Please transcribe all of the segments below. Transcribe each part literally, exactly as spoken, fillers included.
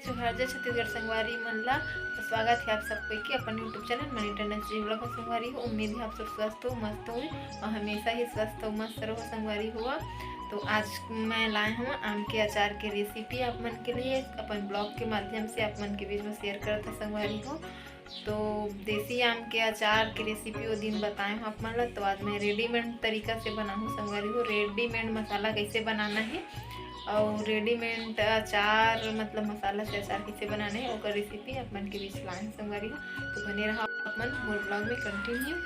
जोहार, जय छत्तीसगढ़ संगवारी मन ला। स्वागत है आप सबको के अपन YouTube channel money Tandon ji blog में संगवारी हो। उम्मीद है आप सब स्वस्थ हो, मस्त हो और हमेशा ही स्वस्थ हो, मस्त रहो संगवारी हो। तो आज मैं लाए हूँ आम के अचार के रेसिपी आप मन के लिए, अपन ब्लॉग के माध्यम से आप मन के बीच में शेयर करत हूँ संगवारी हो। तो देसी आम के अचार के रेसिपी वो दिन बताए हूँ आप मन ला। तो आज मैं रेडीमेड तरीका से बनाहूँ संगवारी हो, रेडीमेड मसाला कैसे बनाना है और रेडीमेड अचार मतलब मसाला से अचार कैसे बनाना है ओकर रेसिपी आप मन के बीच लाए हूँ संगवारी हो। तो बने रहा आप मन मोर ब्लॉग में कंटिन्यू।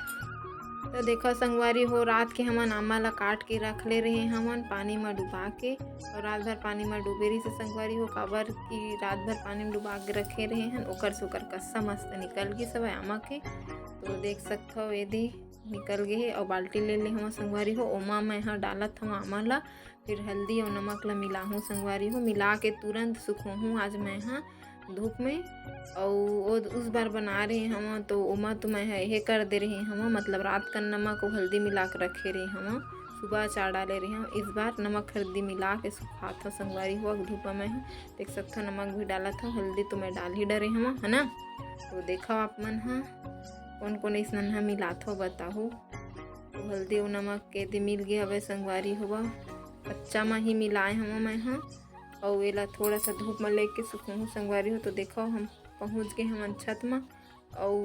तो देखो संगवारी हो, रात के हमन आमा ला काट के रख ले रहे हमन पानी में डुबा के, और रात भर पानी में डूबे रहिस संगवारी हो, काबर कि रात भर पानी में डुबा के रखे रहे हन, ओकर से ओकर कस्सा मस्त निकल गिस हवय आमा के। तो देख सकथव, एदे निकल गे हे। अउ बाल्टी ले ले हवं संगवारी हो, ओमा मैं ह डालत हवं आमा ला, फिर हल्दी अउ नमक ला मिलाहूँ संगवारी हो। मिला के तुरंत सुखोहूँ आज मैं ह धूप में। अउ ओ उस बार बना रहे हवं, तो ओमा तो मैं ह एहे कर दे रहे हवं, मतलब रात कन नमक अउ हल्दी मिला के रखे रहे हवं, सुबह अचार डाले रहे हवं। इस बार नमक हल्दी मिला के सुखात हवं संगवारी हो धूप में। देख सकथव, नमक भी डालत हवं, हल्दी तो मैं डाल ही डरे हवं, है ना। तो देखव आप मन ह कोन कोन अइसन ह मिलाथव, बताहू। तो हल्दी अउ नमक के दे मिल गे हवय संगवारी हो, कच्चा म ही मिलाए हवं मैं ह। अउ एला थोड़ा सा धूप म लेके सुखोहूँ संगवारी हो। तो देखव, हम पहुँच गे हमन छत म, अउ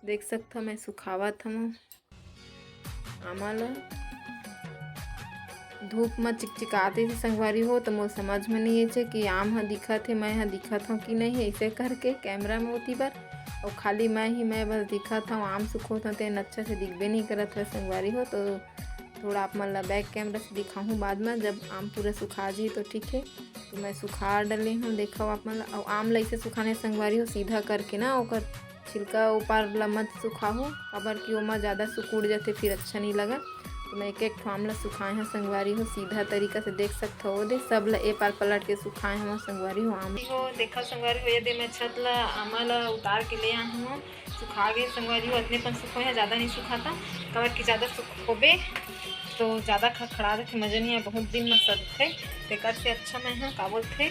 देख सकथव, मैं सुखावत हवं आमा ल। धूप म चिकचिकात हे संगवारी हो, तो मोर समझ में नहीं आइसे कि आम ह दिखत हे, मैं ह दिखत हवं कि नहीं, ऐसे करके कैमरा में ओती बर। अउ खाली मैं ही मैं बस दिखत हवं, आम सुखोत हवं, तेन अच्छा से दिखबे नहीं करत हवय संगवारी हो। तो थोड़ा आप मन ला बैक कैमरा से दिखाहूँ बाद में, जब आम पूरा सुखा जाही तो ठीक है। तो मैं सुखा डले हूँ, देखव आप मन ला। अउ आम ला ऐसे सुखाने संगवारी हो, सीधा करके ना ओकर छिलका ऊपर ला मत सुखाहू, काबर कि ओमा ज़्यादा सुकुड़ जाथे, फिर अच्छा नहीं लगा। तो मैं एक एक ठो आम ला सुखाए हूँ संगवारी हो, सीधा तरीका से देख सकथव। ओ दे सब ला ए पार पलट के सुखाए हूँ संगवारी हो आम हो। देखव संगवारी हो, ये दे मैं छत ला आमा ला उतार के ले आए हूँ, सुखा गे संगवारी हो। अतने पन सुखोए हे, ज़्यादा नहीं सुखाता, काबर कि ज़्यादा सुखोबे तो ज़्यादा खड़खड़ा देथे, मजा नहीं आए, बहुत दिन में सदथे। तेकर से अच्छा मैं ह का बोलथे,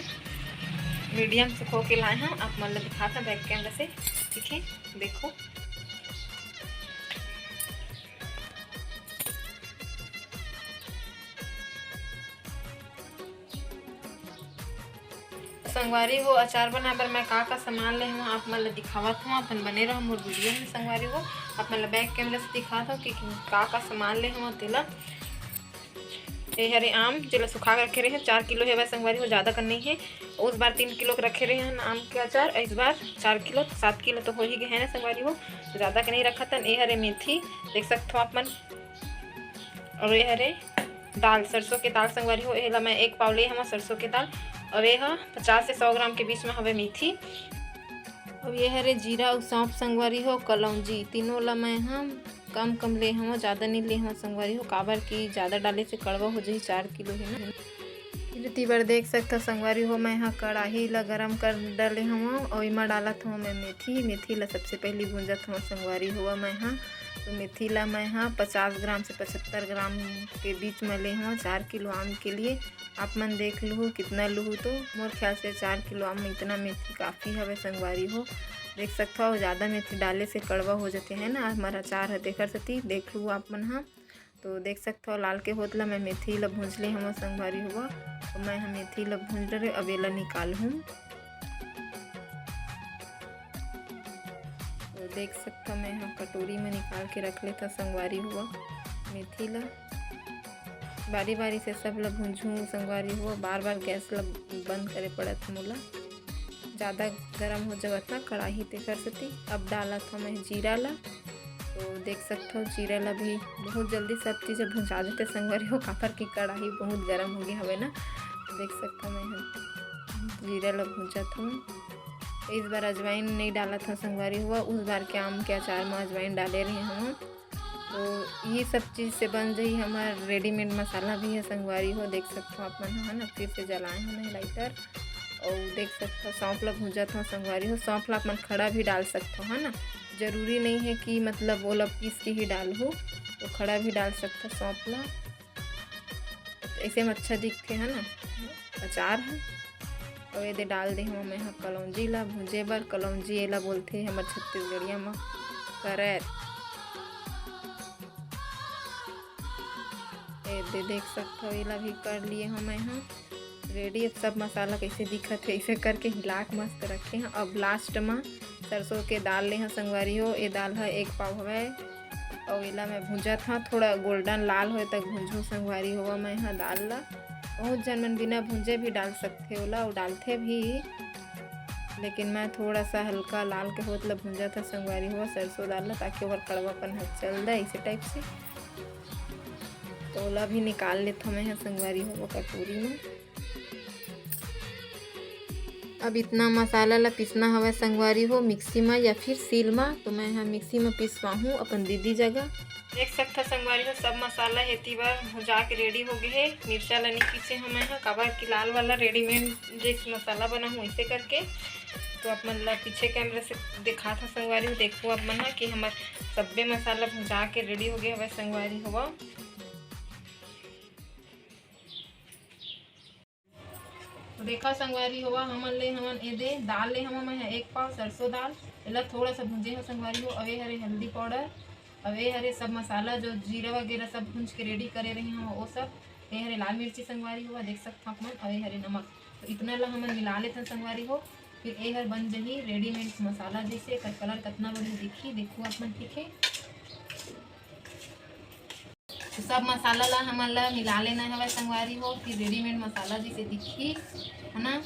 मीडियम सुखो के लाए हूँ, आप मन ला दिखात हूँ बैक कैमरा से, ठीक है, देखो। संगवारी हो, अचार बनाए बर मैं का का सामान ले हूँ, आप मन ला दिखावत हूँ, अपन बने रहो मोर वीडियो में संगवारी हो। आप मन ला बैक कैमरा से दिखात हूँ कि का का सामान ले हूँ तेला। ये हरे आम, जेला सुखा के रखे रहे, चार किलो हेवय संगवारी हो, ज़्यादा कर नहीं है। उस बार तीन किलो के रखे रहे हैं आम के अचार, इस बार चार किलो, सात किलो तो हो ही गए हैं ना संगवारी हो, तो ज़्यादा के नहीं रखा तन। ये हरे मेथी, देख सकते हो आप मन, और ये हरे दाल, सरसों के दाल संगवारी हो, एला मैं एक पाव ले हवं सरसों के दाल, और ये ह पचास से सौ ग्राम के बीच में हवे मेथी। अब ये हरे जीरा अउ सौंफ संगवारी हो, कलौंजी, तीनों ला मैं ह कम कम ले हवं, ज़्यादा नहीं ले हवं संगवारी हो, काबर कि ज़्यादा डाले से कड़वा हो जाही, चार किलो हे ना। एती बर देख सकथव संगवारी हो, मैं ह कड़ाही ला गरम कर डले हवं अउ एमा डालत हवं मैं मेथी। मेथी ला सबसे पहली भूंजत हवं संगवारी हो मैं ह। तो मेथी ला मैं ह पचास ग्राम से पचहत्तर ग्राम के बीच में ले हवं चार किलो आम के लिए। आप मन देख लूहू कितना लूहू, तो मोर ख्याल से चार किलो आम में इतना मेथी काफ़ी हवे संगवारी हो। देख सकथव, ज़्यादा मेथी डाले से कड़वा हो जाथे है ना हमारा अचार ह, तेकर सेती देख लूहू आप मन ह। तो देख सकथव, लाल के होत ला मैं मेथी ला भूंज ले हवं संगवारी हो। तो मैं ह मेथी ला भूंज डरे, अब एला निकालहूँ। तो देख सकथव, मैं ह कटोरी में निकाल के रख लेथव संगवारी हो मेथी ला। बारी बारी से सब ला भूंजहूँ संगवारी हो, बार बार गैस ला बंद करे पड़त हे मोला, ज़्यादा गरम हो जावत ना कड़ाही, तेकर सेती। अब डालत हवं मैं जीरा ला। तो देख सकथव, जीरा ला भी बहुत जल्दी सब चीज़ भुंजा देथे संगवारी हो, काबर कि कड़ाही बहुत गरम हो गया हवे ना। तो देख सकथव, मैं ह जीरा ला भूंजत हवं। इस बार अजवाइन नहीं डालत हवं संगवारी हो, उस बार के आम के अचार में अजवाइन डाले रहे हवं। तो ये सब चीज़ से बन जाही हमार रेडीमेड मसाला भी है संगवारी हो। देख सकथव आप मन ह, है ना, फिर से जलाए हवं मैं लाइटर। और देख सकथव, सौंफ ला भूंजत हवं संगवारी हो। सौंफ ला आप मन खड़ा भी डाल सकथव, है ना, जरूरी नहीं है कि मतलब ओला पीस के ही डालहू, तो खड़ा भी डाल सकथव सौंफ ला। ऐसे में अच्छा दिखथे, है ना, अचार है। अउ एदे डाल दे हवं मैं ह कलौंजी ला भूंजे बर। कलौंजी एला बोलथे हमर छत्तीसगढ़िया म करैत। एदे देख सकथव, एला भी कर लिए हवं मैं ह रेडी। अब सब मसाला कइसे दिखत हे, अइसे करके हिला के मस्त रखे हवं। अब लास्ट म सरसों के दाल ले हवं संगवारी हो, ए दाल ह एक पाव हवय। अउ एला मैं भूंजत हवं, थोड़ा गोल्डन लाल होए तक भूंजहूं संगवारी हो मैं ह दाल ला। बहुत झन मन बिना भूंजे भी डाल सकथे ओला, अउ डालथे भी, लेकिन मैं थोड़ा सा हल्का लाल के होत ला भूंजत हवं संगवारी हो सरसों दाल ला, ताकि ओकर कड़वापन ह चल दे, इसे टाइप से। तो ओला भी निकाल लेथव मैं ह संगवारी हो कटोरी में। अब इतना मसाला ला पीसना हवय संगवारी हो मिक्सी में या फिर सील में, तो मैं ह मिक्सी में पिसवाहूँ अपन दीदी जगह। देख सकथव संगवारी हो, सब मसाला एती बर भुजा के रेडी हो गे हे। मिर्चा ला नइ पीसे हवं मैं ह, काबर कि लाल वाला रेडीमेड जैसे मसाला बनाहूँ, ऐसे करके। तो आप मन ला पीछे कैमरा से दिखात हवं संगवारी हो, देखो आप मन ह कि हमर सब्बे मसाला भुजा के रेडी हो गे हवय संगवारी हो। तो देखा संगवारी हो, हमन ले हवन एदे दाल ले हवन मैं ह एक पाव सरसों दाल, एला थोड़ा सा भुंजे हो संगवारी हो। अउ ए हरे हल्दी पाउडर, अउ ए हरे सब मसाला जो जीरा वगैरह सब भूंज के रेडी करे रही हूँ वो सब। ए हरे लाल मिर्ची संगवारी हो, देख सकथव आप मन। अउ ए हरे नमक। तो इतना ला हमन मिला लेथन संगवारी हो, फिर ए हर बन जही रेडीमेड मसाला जैसे। एकर कलर कितना बढ़िया दिखी, देखो आप मन, ठीक है। तो सब मसाला ला हमन ला मिला लेना हवय संगवारी हो, फिर रेडीमेड मसाला जैसे दिखी, है ना।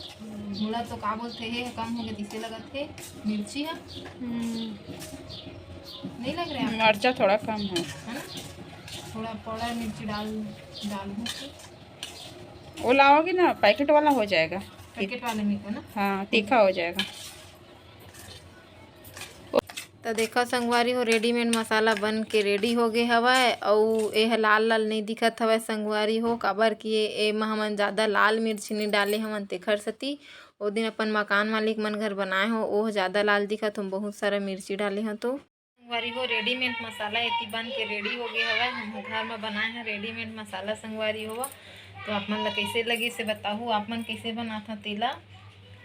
मोला तो का बोलथे, हे कम हो गए जैसे लगत हे मिर्ची ह। हम्म। नहीं लग रहा है आपको? मिर्चा थोड़ा कम है। है ना, थोड़ा पाउडर मिर्ची डाल, डाल दूँ फिर। वो लाओगे ना, पैकेट वाला हो जाएगा। पैकेट वाले में को ना? हाँ, तीखा हो जाएगा। तो देखा संगवारी हो, रेडीमेड मसाला बन के रेडी हो गए हवय। अउ एह लाल लाल नहीं दिखत हवय संगवारी हो, काबर कि ए, एमा हमन ज़्यादा लाल मिर्ची नहीं डाले हवन, तेखर सेती। ओ दिन अपन मकान मालिक मन घर बनाए हो, ओह ज़्यादा लाल दिखत हो, बहुत सारा मिर्ची डाले हो तो। संगवारी हो, रेडीमेड मसाला एती बन के रेडी हो गए हवय। हम घर में बनाए हैं रेडीमेड मसाला संगवारी हो। तो आप मन ला कैसे लगी से बताहू, आप मन कैसे बनात हो तेला,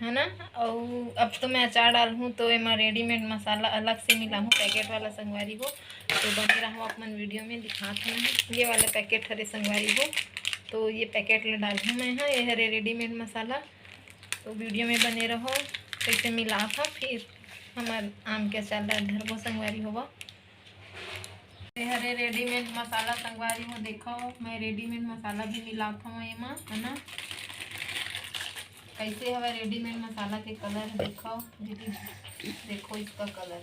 है ना। अउ अब तो मैं अचार डालहूँ तो एमा रेडीमेड मसाला अलग से मिलाहूँ, पैकेट वाला संगवारी हो। तो बने रहो आप मन वीडियो में, दिखात हूँ मैं। ये वाला पैकेट हरे संगवारी हो, तो ये पैकेट ला डालहूँ मैं। हाँ, ये हरे रेडीमेड मसाला, तो वीडियो में बने रहो। कैसे मिलात हूँ फिर हमर आम के अचार ला धरबो संगवारी हो। ये हरे रेडीमेड मसाला संगवारी हो, देखो मैं रेडीमेड मसाला भी मिलात हूँ एमा, है ना। कैसे हवा रेडीमेड मसाला के कलर देखो दीदी, देखो इसका कलर,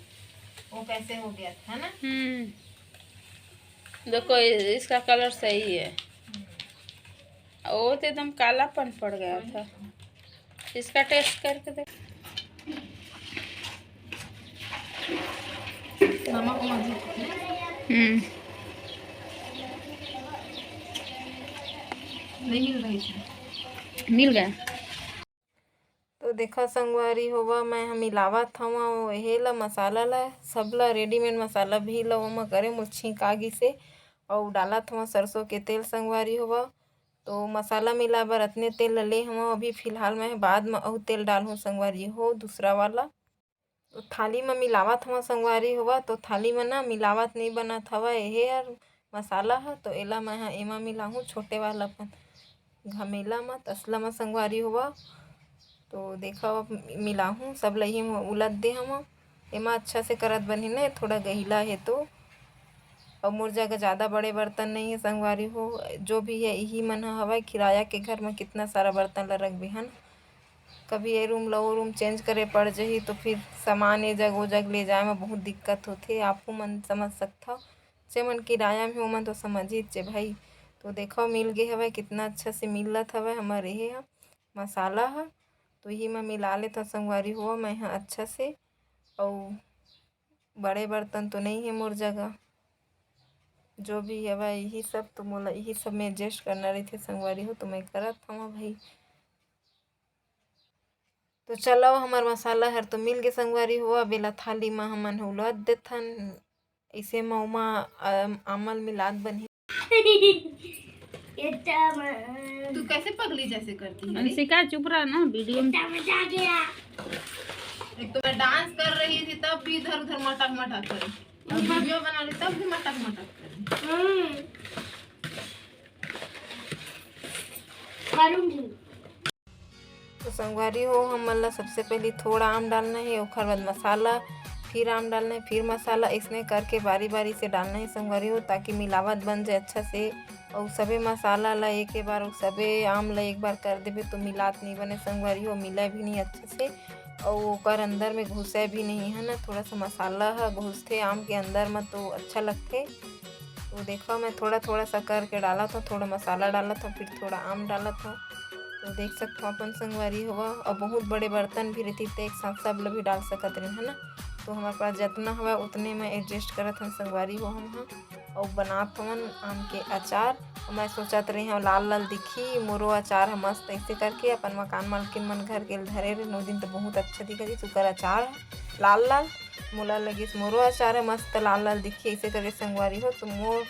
वो कैसे हो गया था ना। हम्म, देखो इ-, इसका कलर सही है, वो तो एकदम कालापन पड़ गया था। इसका टेस्ट करके देख। नमक मत दे। हम्म, नहीं मिल रही थी। मिल गया। तो देखा संगवारी होवा, मैं ह मिलावत हवं एहे ला, मसाला ला, सब ला, रेडीमेड मसाला भी ला ओमा करे मोर छींक आ गिसे। अउ डालत हवं सरसों के तेल संगवारी होवा। तो मसाला मिला बर अतने तेल ला ले हवं अभी फिलहाल मैं ह, बाद म अउ तेल डालहूँ संगवारी हो दूसरा वाला। तो थाली म मिलावत हवं संगवारी होवा, तो थाली म ना मिलावत नइ बनत हवय एहे हर मसाला ह, तो एला मैं ह एमा मिलाहूँ छोटे वाला अपन घमेला म, तसला म संगवारी होवा। तो देखा अब मिलाहूँ, सब ल इही म उलद दे हवं। एमा अच्छा से करत बनही न, थोड़ा गहिला हे तो। अउ मोर जगह ज़्यादा बड़े बर्तन नइ हे संगवारी हो, जो भी हे इही मन ह हवय। किराया के घर म कितना सारा बर्तन ल रखबे हन, कभी ए रूम ल ओ रूम चेंज करे पड़ जही, तो फिर सामान ए जग ओ जग ले जाए म बहुत दिक्कत होथे, आपू मन समझ सकथव। जे मन किराया म हे ओमन तो समझिच हे भाई। तो देखव मिल गे हवय, कितना अच्छा से मिलत हवय हमर एहे ह मसाला ह। तो इही म मिला लेथव संगवारी हो मैं ह अच्छा से। अउ बड़े बर्तन तो नइ हे मोर जगह, जो भी हवय इही सब, तो मोला इही सब में एडजस्ट करना रहिथे संगवारी हो, तो मैं करत हवं भाई। तो चलो, हमर मसाला हर तो मिल गे संगवारी हो, अब एला थाली म हमन ह उलद देथन। इसे म ओमा, अम, आमल मिलात बनही। एकदम। तू कैसे पगली जैसे करती है? अंशिका, चुप रहा ना, वीडियो में। एकदम मजा आ गया। एक तो मैं डांस कर रही थी, तब भी इधर उधर मटक मटक करे, और वीडियो बना रही, तब भी मटक मटक करे। हम्म। करूंगी। तो संगवारी हो, हमन ला सबसे पहले थोड़ा आम डालना है, ओखर बाद मसाला, फिर आम डालना है, फिर मसाला, इसने करके बारी बारी से डालना है संगवारी हो, ताकि मिलावट बन जाए अच्छा से। और सबे मसाला ला एक बार, और सबे आम ला एक बार कर देबे तो मिलात नहीं बने संगवारी हो, मिले भी नहीं अच्छा से, और ओकर अंदर में घुसे भी नहीं है ना। थोड़ा सा मसाला ह घुसथे आम के अंदर में तो अच्छा लगथे। तो देखो, मैं थोड़ा थोड़ा सा करके डालत हूँ, थोड़ा मसाला डालत हूँ, फिर थोड़ा आम डालत हूँ। तो देख सकते हो अपन संगवारी हो, और बहुत बड़े बर्तन भी रहती तो एक साथ सब ला भी डाल सकत रहे, है ना। तो हमारे पास जितना हवा उतने में एडजस्ट करत हन संगवारी हो हम ह। और बनात हवन आम के अचार। और मैं सोचत रही हूँ लाल लाल दिखी मोरो अचार ह मस्त, ऐसे करके अपन मकान मालकिन मन घर के धरे रहे, नौ दिन तो बहुत अच्छा दिखत रही सुकर अचार ह लाल लाल। मोला लगिस मोरो अचार ह मस्त लाल लाल दिखी, ऐसे करके संगवारी हो। तो मोर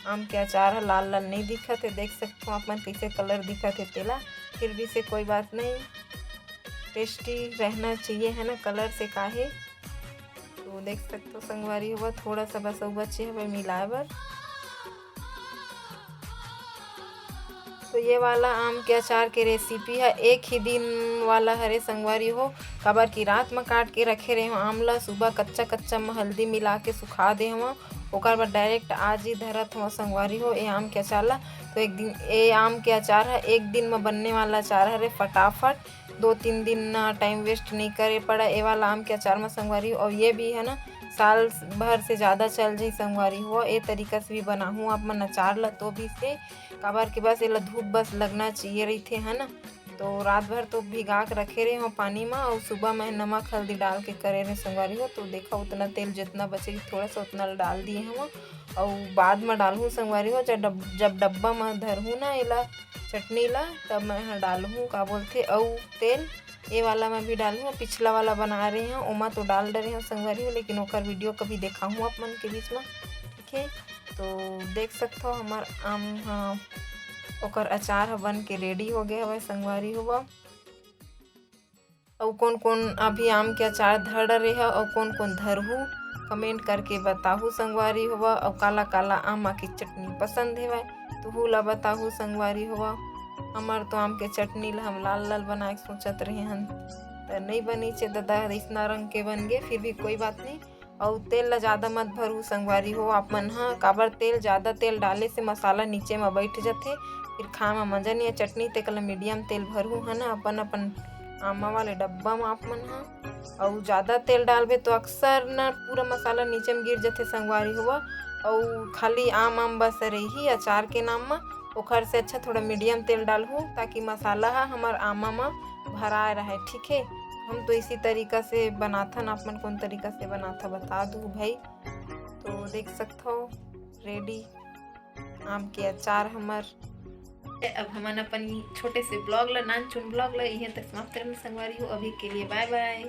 आम के अचार ह लाल लाल नहीं दिखत है, देख सकते हो आप मन कैसे कलर दिखत है तेला, फिर भी से कोई बात नहीं, टेस्टी रहना चाहिए, है ना, कलर से काहे। तो देख सकते हो संगवारी हो, थोड़ा सा बस अउ बचे हवे मिलाए बर। तो ये वाला आम के अचार के रेसिपी ह एक ही दिन वाला हरे संगवारी हो, काबर कि रात म काट के रखे रहे हो आम ला, सुबह कच्चा कच्चा म हल्दी मिला के सुखा दे हवा, ओकर बाद डायरेक्ट आज ही धरत हवा संगवारी हो ए आम के अचार ला। तो एक दिन ए आम के अचार ह एक दिन म बनने वाला अचार हरे, फटाफट दो तीन दिन टाइम वेस्ट नहीं करे पड़ा ए वाला आम के अचार म संगवारी हो। और ये भी है ना, साल भर से ज़्यादा चल जाही संगवारी हो। ए तरीका से भी बनाहूँ आप मन अचार ला तो भी से, काबर के बस एला धूप बस लगना चाहिए रहिथे, है ना। तो रात भर तो भिगा के रखे रहे हो पानी में, और सुबह में नमक हल्दी डाल के करे रहे संगवारी हो। तो देखा, उतना तेल जितना बचे थोड़ा सा उतना डाल दिए हम, और बाद में डालहूँ संगवारी हो। जब डब-, जब डब्बा में धरहूँ ना एला चटनी ला, तब मैं ह डालहूँ का बोलथे अउ तेल। ए वाला मैं भी डालहूँ, पिछला वाला बना रहे हैं ओमा तो डाल डरे हैं संगवारी हो, लेकिन ओकर वीडियो कभी देखाहूँ आप मन के बीच में, ठीक है। तो देख सकते हो हमार आम ह ओकर अचार ह बन के रेडी हो गए हवे संगवारी हो। अउ कोन कोन अभी आम के अचार धर डरे ह अउ कोन कोन धरहू, कमेंट करके बताहू संगवारी हो। अउ काला काला आमा के चटनी पसंद हेवय, तुहू ला बताहू संगवारी हो। हमर तो आम के चटनी ला हम लाल लाल बनाए के सोचत रहे हन, त नई बनीचे ददा, इसना रंग के बन गे, फिर भी कोई बात नहीं। अउ तेल ला ज़्यादा मत भरू संगवारी हो आप मन ह, काबर तेल, ज़्यादा तेल डाले से मसाला नीचे म बैठ जथे, फिर खाए म मजा नहीं आए। चटनी तेकर ला मीडियम तेल भरू है ना अपन अपन आमा वाले डब्बा म आप मन ह। अउ ज़्यादा तेल डालबे तो अक्सर न पूरा मसाला नीचे म गिर जथे संगवारी हो, अउ खाली आम आम बस रही अचार के नाम म। ओखर से अच्छा थोड़ा मीडियम तेल डालहू, ताकि मसाला ह हमर आमा म भराए रहे, ठीक है। हम तो इसी तरीका से बनाथन, आप मन कौन तरीका से बनाथा बता दू भाई। तो देख सकथो रेडी आम के अचार हमर। अब हमन अपन छोटे से ब्लॉग ला, नानचुन ब्लॉग ला इहें तक समाप्त करन संगवारी हो। अभी के लिए बाय बाय।